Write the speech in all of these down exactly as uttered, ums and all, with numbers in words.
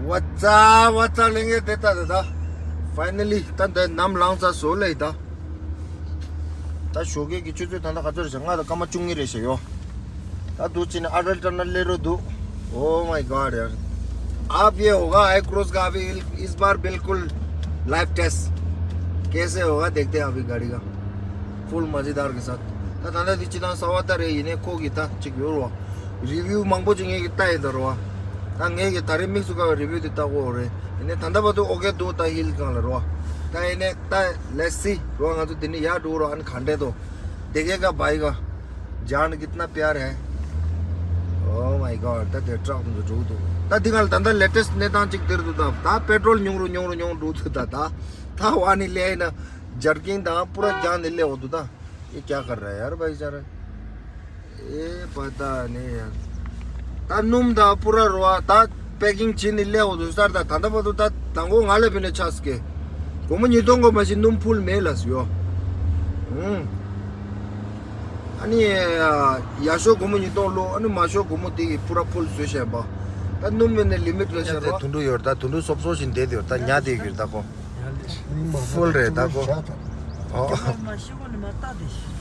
What's up, what's up, ལྷན་རྒྱས་དེ་ལྟ་དེ་ལྟ། Finally ད་འདི་ནམ་ལངས་ཚར་བཟོ་ལས་ད། ད་ཞོགས་ཀས་ཀྱི་ཆུ་ཚོད་ད་ལྟ་ག་ཚོད་རེད་ཤག་ང་ད་སྐར་མ་བཅུ་གཉིས་རེད་ཤག་ཡོ། ད་དུ་ཅི་ནས་ཨ་རལ་ཏྲ་ན་ལེ་རོ་འདུག Oh my God यार। आप ये होगा, आई क्रूज का अभी इस बार बिल्कुल लाइव टेस्ट कैसे होगा, देखते हैं अभी गाड़ी का फुल मज़ेदार के साथ। ད་ད་ལྟ་དེ་ཅི་དང་ས་བ་ད་རེད། ཡིན་ནའི་ཁོ་གི་ད་ཅིག་ཡོད་རོ། རི་བིའུ་མང་པོ་ཅིག་ངས་ཀྱི་ལྟ་ཡི་ད་རོ། ད་ངས་ཀྱི་ད་རེས་དམིགས་སུ་བཀར་བའི་རི་བིའུ་དེ་ལྟ་གོ་རེད། ཡིན་ནའི་ད་ལྟ་བར་དུ་ཨོ་ཀེ་འདུག་ད་ཧིལ་གང་ལ་རོ། ད་ཡིན་ནའི་ད་let's see རོ། ང་ཚོ་དེ་ནས་ཡར་འགྲོ་རོ། ཨ་ནི་ག་འདྲས་འདུག देखेगा भाई का जान कितना प्यार है। Oh my God ད་དེ་ཊག་དུ་འགྲོ་འདུག་ད་འདི་ག་ལ་ད་ལྟ་ལེ་ཊེསི་གནས་སྟངས་ཅིག་དེར་འདུག་ད་ད་པེ་ཊྲོལ་ཉུང་རུ་ཉུང་རུ་ཉུང་རུ་འགྲོ་ཐུབ་ད། ད་ད་བ་ནི་ལས་ཡིན་ན་ཇར་ཀིང་དང་པུ་ར་རྒྱང་ནས་སླེབས་འོ་འདུག་ད། ये क्या कर रहा है यार भाई साहब। ए पता नहीं यार। ད་སྣུམ་ད་པུ་ར་རོ་ད་པེ་ཀིང་བྱས་ནས་སླེབས་འོ་འདུག་སར་ད། ད་ལྟ་བར་དུ་ད་དང་པོ་ང་ལ་ཕེ་ནས་ཆགས་སྐེ། སྒོར་མོ་ཉིས་སྟོང་གོ་མ་ཞིག་སྣུམ་ཕུལ་མེད་ལ་སུ་ཡོ། ཨུམ། ཨ་ནི་ཡ་ཤོ་སྒོར་མོ་ཉིས་སྟོང་ལོ། ཨ་ནི་མ་ཤོ་སྒོར་མོ་དེ་གི་པུ་ར་ཕུལ་བཟོས་བཞག་པ། ད་སྣུམ་མེད་ནས་ལི་མིཊ་ལ་ཤར་བ། དུད་འགྲོ་ཡོད་ད། དུད་འགྲོ་སོབ་སོབ་ཞིག་འདེད་ཡོད་ད། ཉ་དེ་གི་ད་ཁོ། ཕུལ་རེད་ད་ཁོ། ཨོ།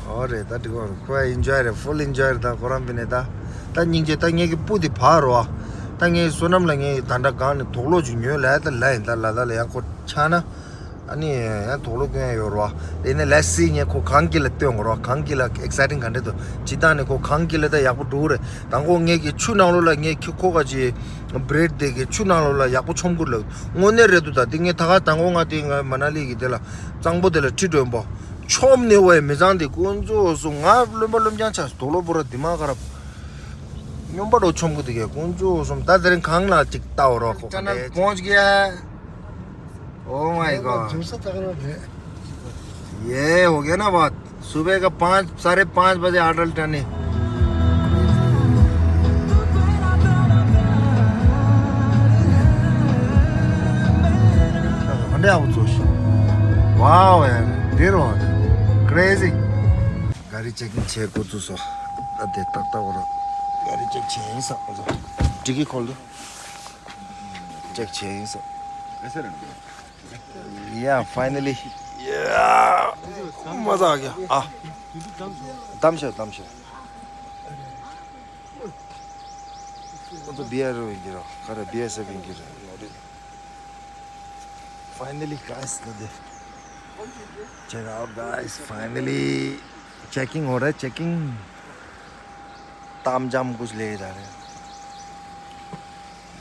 ཨོ་རེད་ད། འགྲིག་གོ་ཁོ་ཨེན་ཇོའི་རེད། ཕུལ་ཨེན་ཇོའི་རེད་ད། ཁོ་རང་བི་ནས་ད། ད་སྙིང་རྗེ། ད་ངེད་ཀྱི་སྤུ་དེ་བར་རོ། ད་ངའི་བསོད་ནམས་ལ་ངས་ད་འདྲ་གང་ནས་དོག་ལོ་ཅིག་ཉོས་ལ་ད་ལ་ཡིན་ད། ལ་ད་ལ་ཡང་ཁོ་ཆགས་ན། ཨ་ནི་ཡང་དོག་ལོ་སྐྱོན་ཡོད་རོ། དེ་ནས་let's see ངས་ཁོ་གངས་དཀྱིལ་ལ་སྟོན་དགོས་རོ། གངས་དཀྱིལ་ལ་ཨེག་སའི་ཊིང་ག་འདྲ་འདུག་ཇི་ལྟར་ནས་ཁོ་གངས་དཀྱིལ་ལ་ད་ཡག་པོ་འགྲོ་གི་རེད། དང་པོ་ངས་ཀྱི་ཆུ་ནང་ལོགས་ལ་ངས་ཁྱི་ཁོ་ག་ཅི་བྷི་རེཌ་དེ་གི་ཆུ་ནང་ལོགས་ལ་ཡག་པོ་མཆོང་གི་རེད་ལབ། དངོས་གནས་རེད་འདུག་ད་དེ་ངས་ད་ག་དང་པོ་ང་དེ་ང་མ་ན་ལི་གི་དེ་ལ་གཙང་པོ་དེ་ལ་ཁྲིད་འགྲོ་པོ་མཆོང་ནས་བས་མི་ཚང་དེ་དཀོན་མཆོག་གསུམ། ང་རློན་པ་རློན་རྐྱང་ཆགས་སོང་། དོག་ལོ་པོ་ར་དེ་མ་ཁ་ར་སྨྱོན་པ་འགྲོ་མཆོང་གི་དེ་གས་དཀོན་མཆོག་གསུམ། ད་དེ་རིང་གངས་ལ་ཅིག་ལྟ་བ་རོགས་ཁོ་ཁ་ནས། पहुंच गया है। Oh my God। ये हो गया ना बात। सुबह का पाँच, साढ़े पाँच बजे आडल टर्निंग। हंडे आओ जोश। वाओ यार, देर हो। क्रेजी। गाड़ी चेकिंग छे को तू सो। अदे तक तक और गाड़ी चेक छे ही सब। डिग्गी खोल दो। चेक छे ही सब। ऐसे रहना। या फाइनली। या मजा आ गया। आ। दम से, दम से। वो तो बियर हो गया। करे बियर से भी गिर। फाइनली गाइस दे। Check out guys, finally checking हो रहा है, चेकिंग। ताम जाम कुछ ले जा रहे हैं।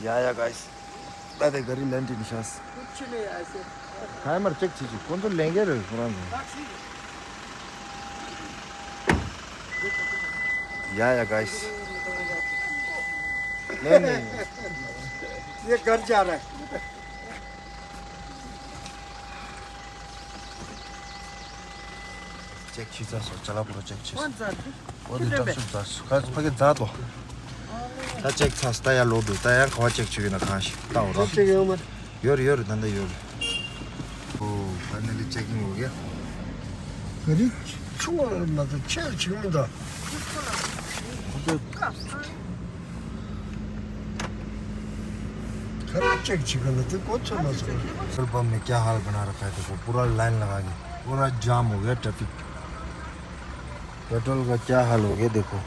या या गाइस। दादे गरी लैंड निशास। कुछ नहीं ऐसे। काय मर चेक चीज कौन तो लेंगे रे कुरान। या या गाइस। नहीं नहीं। ये घर जा रहा है। ཅེག་བྱས་ཚར་སོང་། ཅ་ལག་པོ་ར་ཅེག་བྱས་སོང་། འོ་འདི་ཏོག་ཙམ་ཚར་སོང་། ཁ་ཕ་གི་རྫ་ཏོ། ད་ཅེག་ཚར་སོང་། ད་ཡར་ལོག་འགྲོ། ད་ཡང་ག་བ་ཅེག་བྱེད་ཀྱི་ན་གང་ཞིག་ལྟ་འོ་ར། ཅེག་ཡོད་མ། ཡོད་རེད་ཡོད་རེད། ད་ད་ཡོད་རེད། ཨོ་ཕ་ནེ་ལི་ཅེག་ཨིན་འོ་གེ། ག་རེ་ཆུང་བ་མ་གཏོགས་ཆེ་ཆེ་མི་འདུག་ཁ་ཅིག་ཅིག་ག་ལ་དེ་གོ་ཚོད་མ་ཚོད། पेट्रोल पंप में क्या हाल बना रखा है देखो, पूरा लाइन लगा के, पूरा जाम हो गया ट्रैफिक। पेट्रोल का क्या हाल हो गया देखो।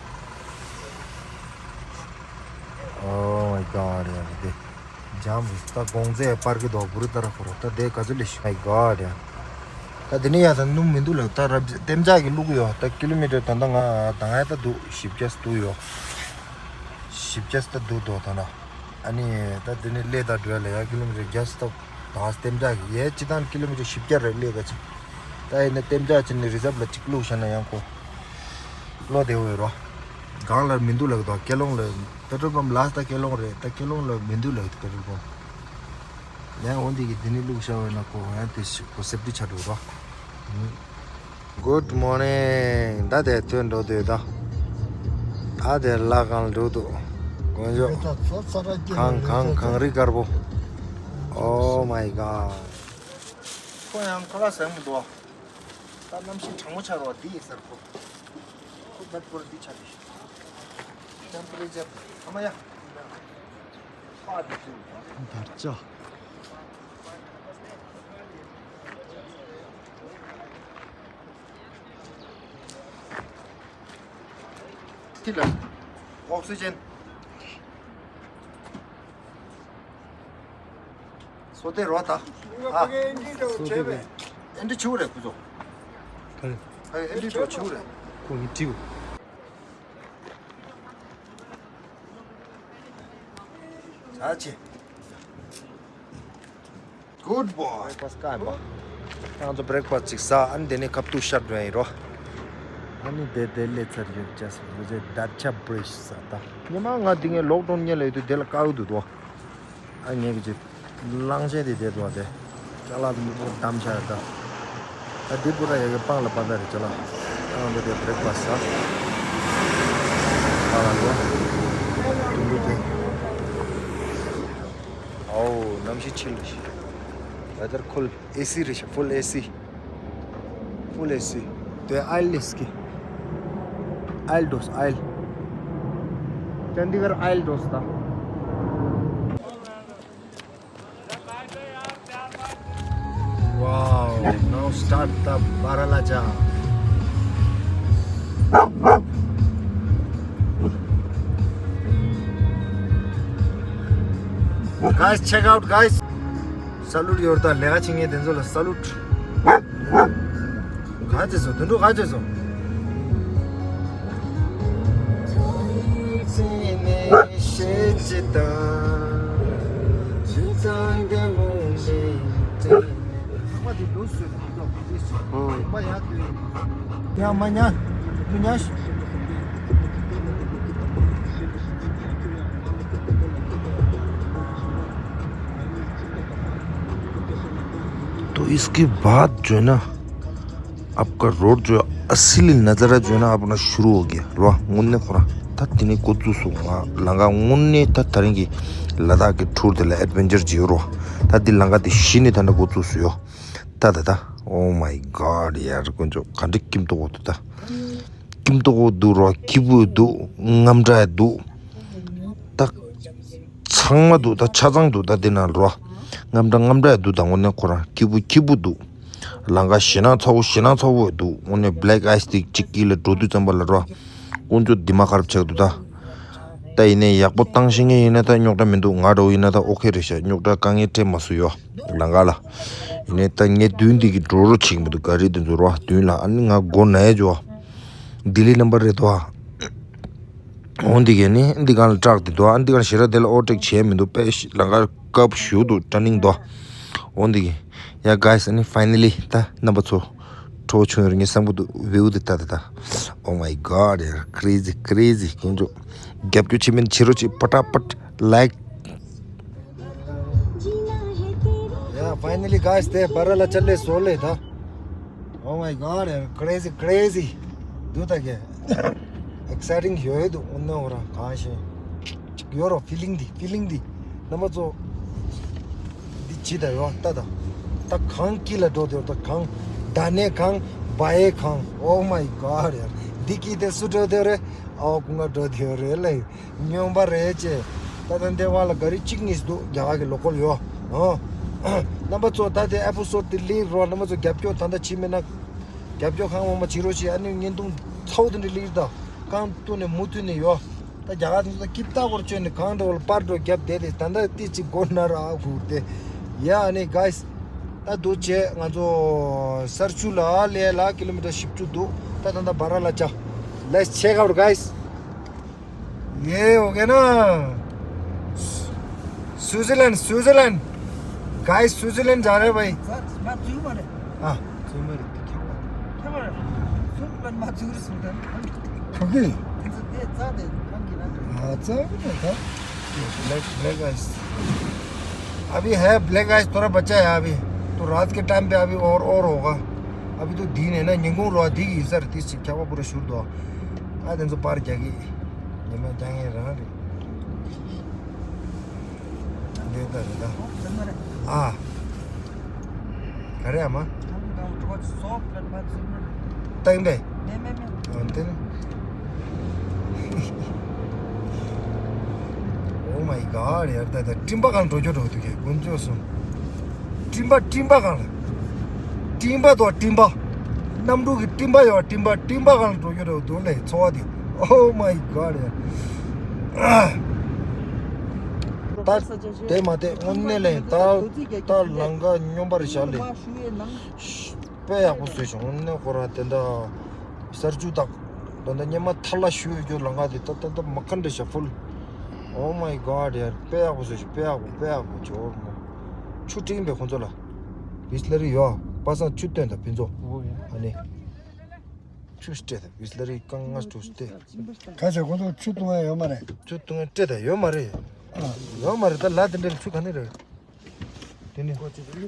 Oh my God यार, दे जाम ད་དགོང་ཟས་པར་གི་དོ་བུར་ཏར་ཁོ་ར་ད་དེ་ག་ཚོད་ལས་ཤི། My God ཡ། ད་དེ་ནས་ཡ་ད་ནུབ་མི་འདུག་ལ། ད་རབ་ལྟེམ་ཅག་གི་ལུག་ཡོ། ད་ཀི་ལོ་མི་ཊར་ད་ད་ང་ད་ང་ཡ་ད་འདུག་བཞི་བརྒྱ་འདུག་ཡོ། བཞི་བརྒྱ་ད་འདུག་དོ་ད་ན། ཨ་ནི་ད་དེ་ནས་སླེ་ད་འགྲོ་ལ་ཡ་ཀི་ལོ་མི་ཊར་བརྒྱ་ད་ད་ལྟེམ་ཅག་གི་ཡ་སྤྱི་བཏང་ཀི་ལོ་མི་ཊར་བཞི་བརྒྱ་རེད་སླེ་ག་ཅིག་ད་ཡིན་ན་ལྟེམ་ཅག་ཅིག་ནས་རི་ཛབ་ལ་ཅིག་བླུགས་བཞག་ན་ཡང་ཁོ། བློ་བདེ་བོ་ཡོད་རོ། སྒང་ལ་མི་འདུག་ལབ་དོ། ཀེ་ལོང་ལ་པེ་ཊོལ་པམ་ལ་སྟ་ཀེ་ལོང་རེད། ད་ཀེ་ལོང་ལ་མི་འདུག་ལབ་དོ་པེ་ཊོལ་པམ། ཡང་འོ་འདི་གི་འདི་ནི་བླུགས་བཞག་པ་ན་ཁོ་ཡང་དེ་ཤི་ཁོ་སེབ་ཏི་ཆ་འགྲོ་རོ། Good morning ད་དེ་ཐོན་འགྲོ་དུས་ད། ཨ་དེ་ལ་གང་འགྲོ་འདུག་དཀོན་མཆོག་གང་གང་གངས་རི་དཀར་པོ། Oh my God ཁོ་ཡང་ཁ་ལག་ཟ་མི་འདུག་ད་གནམ་གཤིས་གྲང་མོ་ཆགས་རོགས་འདི་ཡིན་ཟེར་ཁོ། ཁོ་བད་པོར་འདི་ཆགས་ཀྱི་ཤི། ཊེམ་པ་རེ་ཅར་ཨ་མ་ཡ། དར་ལྕག་ཐིག་ལ། ཨོག་སི་ཇན། སོ་ཏེ་རོ་ད། ཨ། སོ་ཏེ་བས། ཨེ་འདྲི་ཆུ་རེད་ཁུ་ཚོ། ག་རེ། ཨེ་འདྲི་ཆུ་ཆུ་རེད། ཁོ་གི་ཏིའུ། ཨ་ཅེ། Good boy. Breakfast ཀ་ཡིན་པ། ང་ཚོ་breakfast ཅིག་ཟ། ཨ་ནི་དེ་ནས་ཁབ་ཏུ་ཤར་འགྲོ་ཡིན་རོ། ཨ་ནི་དེ་དེ་སླེབས་ཚར་ཡོད། Just visit Dacha Bridge ཟ་ད། ཉི་མ་ང་དེ་ངའི་ལོག་ཌའུན་ཉེ་ལ་ཡོད་དུས་དེ་ལ་དཀའ་བོ་འདུག་དོ། ཨ་ངས་གི་ཅིག་གླང་ཆེན་དེ་དེ་དོ་དེ། ཅ་ལག་མི་པོ་བསྡམ་བྱ་ཡ་ད། ད་འདི་པུ་ར་ཡ་གི་སྤང་ལ་པ་ད་རེད་ཅ་ལག། ཨ་འདི་དེ་breakfast ཟ། ཨ་ལ་ལོ། དུམ་བུ་དེ། ཨོ་གནམ་གཤིས་ཆི་ལི་ཞིག། Weather cool. ཨེ་སི་རེད་ཤག། Full ཨེ་སི། Full ཨེ་སི། དེ་ཨའིལ་ལེས་ཀི། ཨའིལ་འགྲོ་སོང་ཨའིལ། ཅན་དི་གར་ཨའིལ་འགྲོ་སོང་ད། Wow, now start the Baralacha. Guys, check out, guys. Salute ཡོད་ད། ལས་ཀ་བྱེད་མཁན་དེ་ཚོ་ལ་salute. ག་ཚོད་སོང་། དུད་འགྲོ་ག་ཚོད་སོང་། ཡ་མ་ཉ། མི་ཉ། तो इसके बाद जो है ना, आपका रोड जो है, असली नज़ारा जो है ना, अपना शुरू हो गया। རོ། དངོས་གནས་ཁོ་རང་ད་དེ་ནས་འགོ་བཙུགས་སོང་། ང་ལམ་ཁ་དངོས་གནས་ད་དེ་རིང་གི་ལ་དྭགས་ཀྱི་ཐུར་དེ་ལ་ཨེཌ་ཝེན་ཅར་བྱེད་རོ། ད་འདི་ལམ་ཁ་དེ་གཞི་ནས་ད་ལྟ་འགོ་བཙུགས་སོང་ཡོ། ད་ད་ད། Oh my God ཡར་དཀོན་མཆོག་ག་འདྲ་སྐྱིད་མདོག་འདུག་ད། སྐྱིད་མདོག་འདུག་རོ། སྐྱིད་པོ་འདུག། དངངས་སྐྲག་འདུག། ད། ཚང་མ་འདུག། ད་ཆ་ཚང་འདུག། ད་འདི་ན་རོ། དངངས་སྐྲག་དངངས་སྐྲག་འདུག། ད་དངོས་གནས་ཁོ་རང་སྐྱིད་པོ་སྐྱིད་པོ་འདུག། ལམ་ཁ་ཞེད་སྣང་ཚ་བོ་ཞེད་སྣང་ཚ་བོ་འདུག། དངོས་གནས་བྷེ་ལེག་ཨའིས་དེ་གཅིག་དཀྱིལ་ལ་འགྲོ་དུས་ཙམ་པ་ལ་རོ། དཀོན་མཆོག་འདི་མ་ཁར་ཆགས་འདུག་ད། ད་ཡིན་ནའི་ཡག་པོ་བཏང་ཤེས་མཁན་ཡིན་ན་ད་རྙོག་དྲ་མི་འདུག། ང་འདྲ་བོ་ཡིན་ན་ད་ཨོ་ཁེ་རེད་ཤག། རྙོག་དྲ་དཀའ་ངལ་འཕྲད་མ་སོང་ཡོ། ལམ་ཁ་ལ། ཡིན་ནའི་ད་ངའི་མདུན་འདི་གི་འགྲོ་རོ་བྱེད་ཀྱི་མི་འདུག། ག་རེ་འདི་ཚོ་རོ་མདུན་ལ། ཨ་ནི་ང་མགོ་ན་ཡ་ཇོ། ལྡི་ལི་ནམ་བར་རེད་དོ། འོ་འདི་གས་ནི་འདི་གང་ལ་སྐྲག་དེ་དོ། ཨ་འདི་གང་ཞེ་དྲག་དེ་ལ་ཨོ་ཊེག་བྱས་མི་འདུག། པས་ལམ་ཁ་སྐབས་ཞུ་འདུག། ཊར་ནིང་དོ། འོ་འདི་གས། ཡ་གཱས། ཨ་ནི་ཕའི་ནལ་ལི་ད་རྣམ་པ་ཚོ། ཁྲོ་བོ་ཆུང་ཡོད་ངས་བསམ་གི་འདུག། བེའུ་དེ་ད་ད་ད། Oh my God ཡ། Crazy, crazy དཀོན་མཆོག། རྒྱབ་སྐྱོར་བྱེད་མིན་བྱེད་རོགས་བྱེད། པ་ཊ་པ་ཊ་ལའིཀ། Yeah, finally, guys, དེ་བྷ་ར་ལ་ཅལ་ལེ་སོ་ལེ་ད། Oh my God, crazy, crazy. འདུག་ད་གེ། Exciting ཡོད་འདུག། འོ་ན་འོ་རང་གང་ཤེས། ཡོད་རོ། ཕི་ལིང་འདི། ཕི་ལིང་འདི། རྣམ་པ་ཚོ། འདི་ཇི་ད་ཡོད་ད་ད། ད་གངས་དཀྱིལ་ལ་འགྲོ་དེ་ད་གངས། ད་ནས་གངས། བ་ཡེ་གངས། Oh my God ཡ། འདི་དཀྱིལ་དེ་སུ་འགྲོ་དེ་རེད། ཨའོ་ཀུན་དགའ་འགྲོ་དེ་རེད་ལེ། སྨྱོན་པ་རེད་ཅེ། ད་ད་འདི་བ་ལ་ག་རི་གཅིག་གཉིས་འདུག། རྒྱ་གར་གི་ལོ་ཀལ་ཡོད། ཨོ། རྣམ་པ་ཚོ་ད་དེ་ཨེ་པི་སོ་ཌི་དེ་ལེགས་རོགས། རྣམ་པ་ཚོ་རྒྱབ་སྐྱོར་ད་ལྟ་བྱེད་མེད་ན། རྒྱབ་སྐྱོར་གང་མང་མང་བྱེད་རོགས་ཞེས། ཨ་ནི་བརྙན་ཐུང་ཚ་བོ་དེ་འདྲ་ལེགས་ད། རྐང་བཏུད་ནས་མུ་མཐུད་ནས་ཡོད། ད་རྒྱ་གར་དེ་ཚོ་ད་ཀི་ཏ་སྐོར་བཅོས་ནས་གང་འདྲ་བོ་ལ་པར་འགྲོ་རྒྱབ་བསྡད་དེ། ད་ལྟ་ཏི་ཅིག་སྒོ་ན་ར་ཨ་ཁུར་ཏེ། ཡ་ཨ་ནི་གཱས། ད་འདུག་བྱས་ང་ཚོ་སར་ཆུ་ལ་ལས་ལ་ཀི་ལོ་མི་ཊར་བཞི་བཅུ་འདུག། ད་ད་ད་བྷ་ར་ལ་ཅལ། Let's check out, guys. ये हो गया ना, स्विट्जरलैंड, स्विट्जरलैंड। गाइस, स्विट्जरलैंड जा रहे हैं भाई। सर, मैं चूरू मारे। हाँ। चूरू मारे, क्या हुआ? क्या मारे? स्विट्जरलैंड में चूरू सुल्तान। ओके। हाँ, चल, हाँ। Black, black ice. अभी है ब्लैक आइस, थोड़ा बचा है अभी। तो रात के टाइम पे अभी और, और होगा। अभी तो दिन है ना, निगुंग रो दी सर, तीस से क्या हुआ, पूरा शुरू दो। आ दिन तो पार क्या की। ཉི་མ་རྒྱང་ཡེ་རང་རེད། འདི་ལྟ་རེད་ད། ཨ། ག་རེ་ཨ་མ། སྟེང་པས། ཨ་འདི་ནི། Oh མའི་ག་ཡར་ད་ད་སྤྲིན་པ་གང་འགྲོ་རྒྱུ་འགྲོ་འདུག་གས་དཀོན་མཆོག་གསུམ། སྤྲིན་པ་སྤྲིན་པ་གང་ལ། སྤྲིན་པ་དང་སྤྲིན་པ། གནམ་གྲུ་གི་སྤྲིན་པ་ཡོད་སྤྲིན་པ་སྤྲིན་པ་གང་ལ་འགྲོ་རྒྱུ་འགྲོ་འདུག་ལས་ཚོར་བ་དེ། Oh my God ཡ། ད་དེ་མ་དེ་དངོས་གནས་ལས་ད་ད་ལམ་ཁ་སྙོམས་པར་བཞག་ལས། དཔེ་ཡག་པོ་བཟོས་བྱུང་། དངོས་གནས་ཁོ་རང་དེ་འདྲ་ས་རྒྱུ་དག་དོན་དག་སྙེ་མ་ཐར་ལ་ཞུ་ཡོད་རྒྱུ་ལམ་ཁ་དེ་ད་ད་ད་མ་ཁ་འདྲ་ཞག་ཕུལ། Oh my God ཡར་དཔེ་ཡག་པོ་བཟོས་ཤིག་དཔེ་ཡག་པོ་དཔེ་ཡག་པོ་ཇོར་མོ། ཆུ་སྤྲིན་པའི་ཁོང་ཚོ་ལ། བིས་ལ་རི་ཡོད་པ་སང་ཆུ་སྟོན་དང་ཕུན་ཚོགས། ཨོ་ཡ། ཨ་ནི། ཆུ་སྤྲད་དང་བིས་ལ་རི་རྐང་ང་ཆུ་སྤྲད། ཁ་ཆེ་ཁོང་ཚོ་ཆུ་བཏུང་ཡ་ཡོད་མ་རེད། ཆུ་བཏུང་ཡ་སྤྲད་དང་ཡོད་མ་རེད། ཡོད་མ་རེད་ད་ལ་དེ་འདྲ་ཆུ་ག་ནས་རེད། དེ་ནི།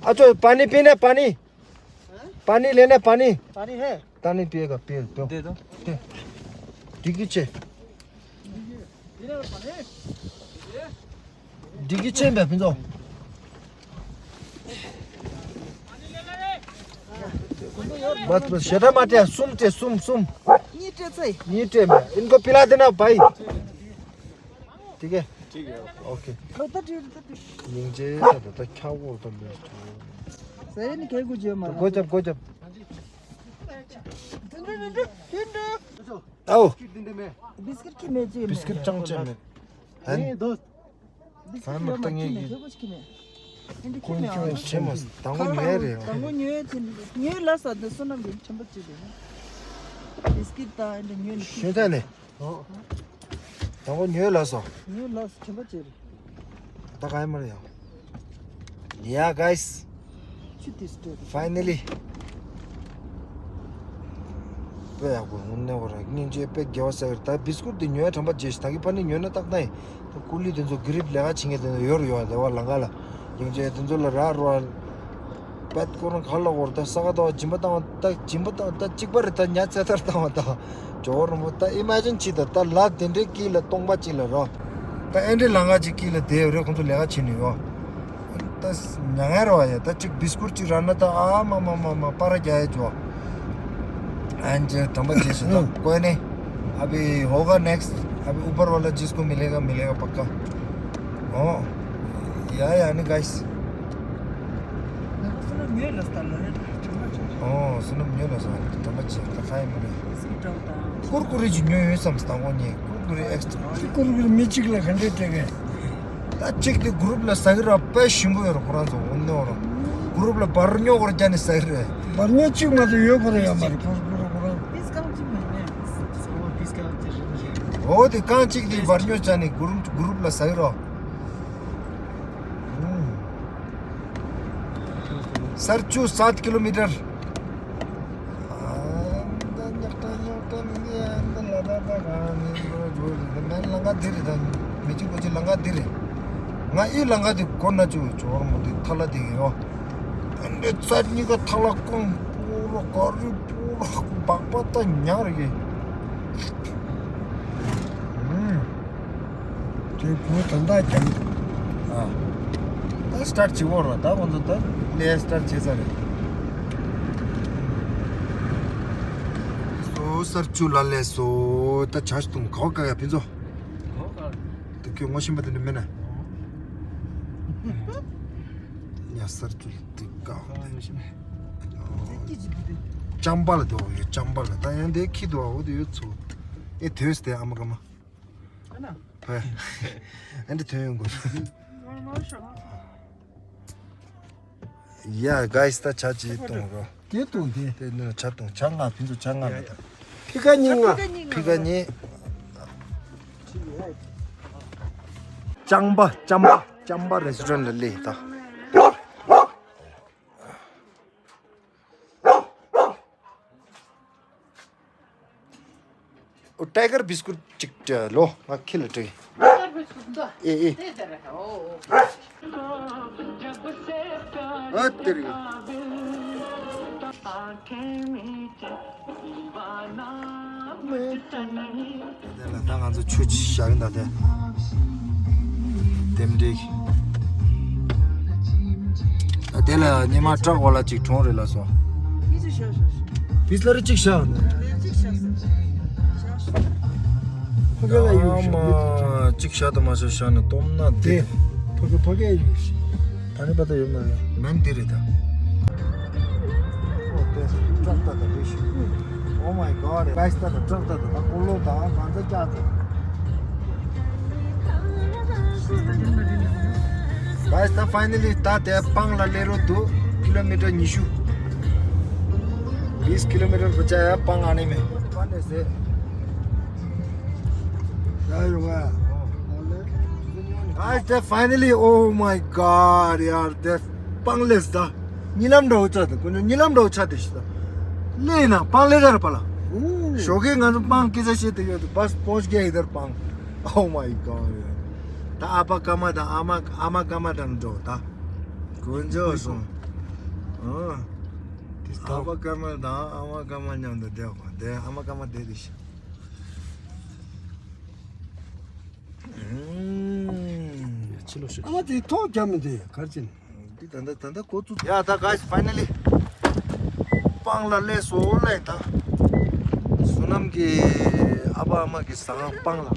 ཨ་ཅོ་པ་ནི་པི་ན་པ་ནི། पानी लेना पानी। पानी है? पानी पिएगा पिए पियो। दे दो। दे। डिग्गी चे। डिग्गी चे में पिंजो। बस बस शेटा माटे सुम चे सुम सुम। नीचे से। नीचे में इनको पिला देना भाई। ठीक है? ठीक है। ओके। ཁྱོད་ད་དྲིས་ད་དྲིས། སྙིང་རྗེ་ད་ད་ད་ཁྱག་འོག་ད་མེད་ཐུ། ཟེར་ནི་ཁྱེད་ཀུ་བརྗོད་མ་ལ། སྒོ་རྒྱབ་སྒོ་རྒྱབ། དུད་འགྲོ་དུད་འགྲོ་དུད་འགྲོ། ཨའོ། བིསྐིཊ་ཁྱི་མེད་ཅིག་བིསྐིཊ་ཅང་ཅེ་མེད། ཨན། བིསྐིཊ་ཡོད་མ་ཁྱི་མེད་ཁྱེད་ཀུ་ཁྱི་མེད། ཨན་འདི་ཁྱི་མེད་ཨང་། ཁྱི་མེད་དང་པོ་ཉོས་རེད། དང་པོ་ཉོས་ཅིག་ཉོས་ལ་ས་འདི་བསོད་ནམས་ཀྱི་ཁྱིམ་པ་ཅིག་རེད། བིསྐིཊ་དང་ཨན་འདི་ཉོས་ནི་ཁྱི། ཞོན་ཐན་ནས། དང་པོ་ཉོས་ལ་སོ། ཉོས་ལ་སོ་ཁྱིམ་པ་ཅིག་རེད། ད་ག་ཡིན་མ་རེད་ཡང་། Yeah guys. ཆུ་དེ་སྤྲད། Finally. དཔེ་ཡག་པོ་དངོས་གནས་བོ་ར་སྙིང་རྗེ་དཔེ་དགེ་བ་ཟེར་ད་བིསྐུར་དེ་ཉོས་དྲན་པ་བརྗེད་ཤི་ད་གི་ཕ་ནི་ཉོས་ན་ཏག་ན་ཡིན། ད་ཀུ་ལི་དེ་ཚོ་གི་རིབ་ལས་ཀ་བྱེད་མཁན་དེ་ཚོ་ཡོད་རུ་ཡོད་རེད་བ་ལང་ཀ་ལ། སྙིང་རྗེ་དེ་ཚོ་ལ་ར་རོ་བ། པད་ཀོ་རང་ག་ལ་འོར་ད་ས་ག་ད་བ་སྦྱིན་པ་བཏང་བ་ད་སྦྱིན་པ་བཏང་ད་གཅིག་པ་རེད་ད་ཉ་ཚེ་ཐར་བཏང་བ་ད་ཇོ་བོ་རིན་པོ་ད་ཨི་མ་ཇིན་བྱེད་ད་ད་ལ་དེ་འདྲའི་དཀྱིལ་ལ་སྟོང་པ་གཅིག་ལ་རོ། ད་ཨེ་འདྲའི་ལང་ཀ་གཅིག་དཀྱིལ་ལ་བསྡད་ཡོད་རེད་ཁོང་ཚོ་ལས་ཀ་བྱེད་ནས་ཡོད། ད་མྱ་ངན་རེད་བ་ཡ། ད་གཅིག་བིས་ཀུར་གཅིག་རག་ན་ད་ཨ་མ་མ་མ་མ་པ་ར་རྒྱག་ཡ་ཇོ། ཨན་ཇེ་དམ་པ་རྗེས་སུ་ད་ཀོས་ནེ། अभी होगा नेक्स्ट। अभी ऊपर वाला जिसको मिलेगा मिलेगा पक्का। ཨོ། ཡ་ཡ་ནི་གཱིས། ཨོ་བསོད་ནམས་ཉོས་ལ་ས་དམ་པ་རྗེས་ད་ཁ་ཡ་མ་རེད། ཀུར་ཀུ་རེ་ཅིག་ཉོས་ཡོད་བསམ་སྟངས་གོ་ཉེ་ཀུར་ཀུ་རེ་ཨེགས་ཊ་ར། ཀུར་ཀུ་རེ་མི་གཅིག་ལ་ག་འདྲས་སྤྲད་གས། ད་གཅིག་དེ་གུ་རུབ་ལ་ཟ་གི་ར་དཔེ་ཞིམ་པོ་ཡོད་ར་ཁོ་རང་ཚོ་འོ་ནོ་ར། གུ་རུབ་ལ་བར་ཉོ་གོར་རྒྱ་ནི་ཟ་གི་ར། བར་ཉོ་གཅིག་མ་གཏོགས་ཡོད་གོ་ར་ཡོད་མ་རེད་ཀུར་ཀུ་རེ་ཁོ་རང་། ཨོ་དེ་རྐང་གཅིག་དེ་བར་ཉོ་བྱ་ནི་གུ་རུབ་གུ་རུབ་ལ་ཟ་གི་ར། सर चू सात किलोमीटर। ལང་ཀ་འདི་རེད་ད། མི་གཅིག་པོ་གཅིག་ལང་ཀ་འདི་རེད། ང་ཨི་ལང་ཀ་འདི་གོ་ན་ཆུ་ཇོར་མོ་འདི་ཐ་ལ་འདི་ཡོ། ཨ་འདི་རྩ་གཉིས་ཀ་ཐ་ལ་ཀོང་པོ་རོ་ག་རི་པོ་རོ་སྦག་པ་ད་ཉག་རེད་གི། དེ་བུ་ད་ལྟ་ཀྱང་ཨ། ད་སི་ཊར་ཊི་བྱེད་འོར་བ་ད་ཁོང་ཚོ་ད་ལས་སི་ཊར་ཊི་བྱེད་ས་རེད། སོ་སར་ཆུ་ལ་ལས་སོ་ད་ཆ་ཤི་ཏུང་གའོ་ཀ་ཡ་ཕིན་ཚོ། ད་ཁྱོད་ངོ་ཤེས་པ་དེ་འདྲ་མེད་ན། ཡ་སར་ཆུ་ལ་ཏི་ཀའོ། ཅམ་པ་ལ་དེ་འོ་ཡོད་ཅམ་པ་ལ་ད་ཡང་དེ་ཁྱི་དུ་འོ་དེ་ཡོད་ཚོ། ཨེ་དེ་ཡོད་སྟེ་ཨ་མ་ཀ་མ། ཕ། ཨ་འདྲ་ཐོན་ཡོང་དགོས། ཡ་གཱིས་ད་ཆ་ཅི་གཏོང་རོ། དེ་གཏོང་དེ། དེ་ནི་ཆ་གཏོང་ཆ་ལྔ་ཕན་ཚུན་ཆ་ལྔ་མེད་ད། ཕི་ཀ་གཉིས་ལྔ། ཕི་ཀ་གཉིས། ཅམ་པ་ཅམ་པ་ཅམ་པ་རེ་སི་ཊོ་རན་ཊི་ལ་སླེབས་ད། ཨོ་ཊའི་གར་བིས་ཀུར་ཅིག་ལོ་ང་ཁྱི་ལ་སྤྲད། ཊའི་གར་བིས་ཀུར་འདུག་ཨེ་ཨེ། དེ་དེ་རེད། ཨོ། ཨ་དེ་རེད། དེ་ལ་ད་ང་ཚོ་ཆུ་ཅིག་བཞག་གིན་ད་དེ། དེམ་འགྲིག་ད་དེ་ལ་ཉི་མ་ཊག་བ་ལ་ཅིག་གྲོང་རེད་ལ་སོ། ཡིད་ཆེས་ཤོག་ཤོག་ཤོག་བིས་ལ་རི་ཅིག་བཞག་ནས། ལས་ཅིག་བཞག་ཟེར། བཞག་ཤོག་ཕ་གི་ལ་ཡོད་ཤག་མི་དེ་ཅིག་ཤ་དང་མ་ཤ་ཤ་ནི་སྟོབས་ན་དེ། དེ་ཕ་གི་ཕ་གི་ཡོད་ཤག་ད་ནི་པ་ད་ཡོད་མ་རེད། མན་དེ་རེད་ད། ཨོ་དེ་ཏྲག་ཏྲག་ཏྲག་རེད་ཤག Oh my god. Guys, ད་ད་ཏྲག་ཏྲག་ཏྲག་ད་ཀོ་ལོ་ད་གང་ཚ་ཀྱག་ཏྲག Guys, ད་finally ད་དེ་སྤང་ལ་སླེབས་རོགས་འདུག་ཀི་ལོ་མི་ཊར་ཉི་ཤུ། વીસ ཀི་ལོ་མི་ཊར་པ་ཆ་ཡ་སྤང་ཨ་ནི་མེ། Guys, ད་finally, oh my god, ཡར་དེ་སྤང་ལེས་ད། ཉི་ལམ་འདྲ་བོ་ཆགས་ཏེ། ཁོ་ཉི་ལམ་འདྲ་བོ་ཆགས་ཏེ་ཤི་ད། ལེ་ན་སྤང་ལེ་ར་པ་ལ། ཞོགས་ཀས་ང་ཚོ་སྤང་སྐད་ཆ་བཤད་དེ་ཡོད་དེ་བས་པོ་ཆ་གེ་ཧི་དར་སྤང་། Oh my god. ད་ཨ་པ་ཀ་མ་དང་ཨ་མ་ཨ་མ་ཀ་མ་དང་འགྲོ་ད། དཀོན་མཆོག་གསུམ། ཨ། ཨ་པ་ཀ་མ་དང་ཨ་མ་ཀ་མ་མཉམ་དུ་བསྡད་དགོས། དེ་ཨ་མ་ཀ་མ་བསྡད་དེ་ཤི། ཕྱི་ལོགས་ཤོད། ཨ་མ་དེ་ཐོག་རྒྱབ་མི་འདུག་གར་ཕྱིན། འདི་ད་ལྟ་ད་ལྟ་འགོ་བཙུགས། ཡ་ད་guys, finally སྤང་ལ་སླེབས་སོང་ལེ་ད། བསོད་ནམས་ཀྱི་ཨ་ཕ་ཨ་མ་གི་ཟངས་སྤང་ལ།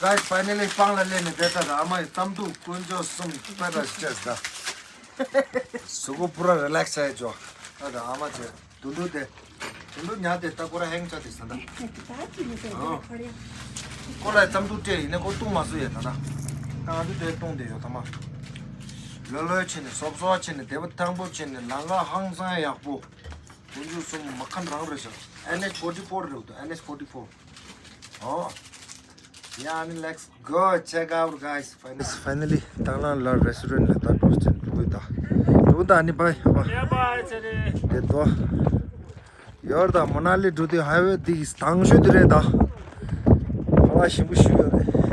Guys, finally སྤང་ལ་སླེབས་ནས་བསྡད་ད། ཨ་མ་ཡི་གཏམ་ཐུག་དཀོན་མཆོག་གསུམ་པད་ར་ཤེས་ད། གཟུགས་པོ་པུ་ར་རི་ལེགས་བྱས་ཅོ། ད་ད་ཨ་མ་བྱས། དུད་འགྲོ་དེ། དུད་འགྲོ་ཉལ་དེ་ད་ཁོ་ར་ཧེང་ཆ་དེ་ཟ་ད། ཨ། ཁོ་ལ་རྩམ་ཐུག་སྤྲད་ཡིན་ན་ཁོ་བཏུང་མ་བཟོ་ཡས་ད་ད། ད་ང་ཚོ་དེ་བཏུང་དེ་ཡོད་ད་མ། ལོས་ལོས་བྱས་ནས་སོབ་སོབ་བྱས་ནས་དེ་བ་ཐང་པོ་བྱས་ནས་ལམ་ཁ་ཧང་སང་ཡག་པོ། དཀོན་མཆོག་གསུམ་མ་ཁ་འདྲ་རེད་ཤག N H forty four རེད་འདུག N H forty four. ཨོ། Yeah, I mean, let's go check out, guys. Finally, finally, ཏང་ལང་ལ་restaurant ལ་ད་འགྲོ་ཅན་འགྲོ་གི་ད། འགྲོ་ད་ནི་bye bye. Yeah, bye, ཆེ་རེ། དེ་ཏོ། ཡོར་ད་མ་ན་ལི་འགྲོ་དུས་highway འདི་དང་ཤོས་དེ་རེད་ད། ཧ་ལ་ཞིམ་པོ་ཞུ་ཡོད་རེད།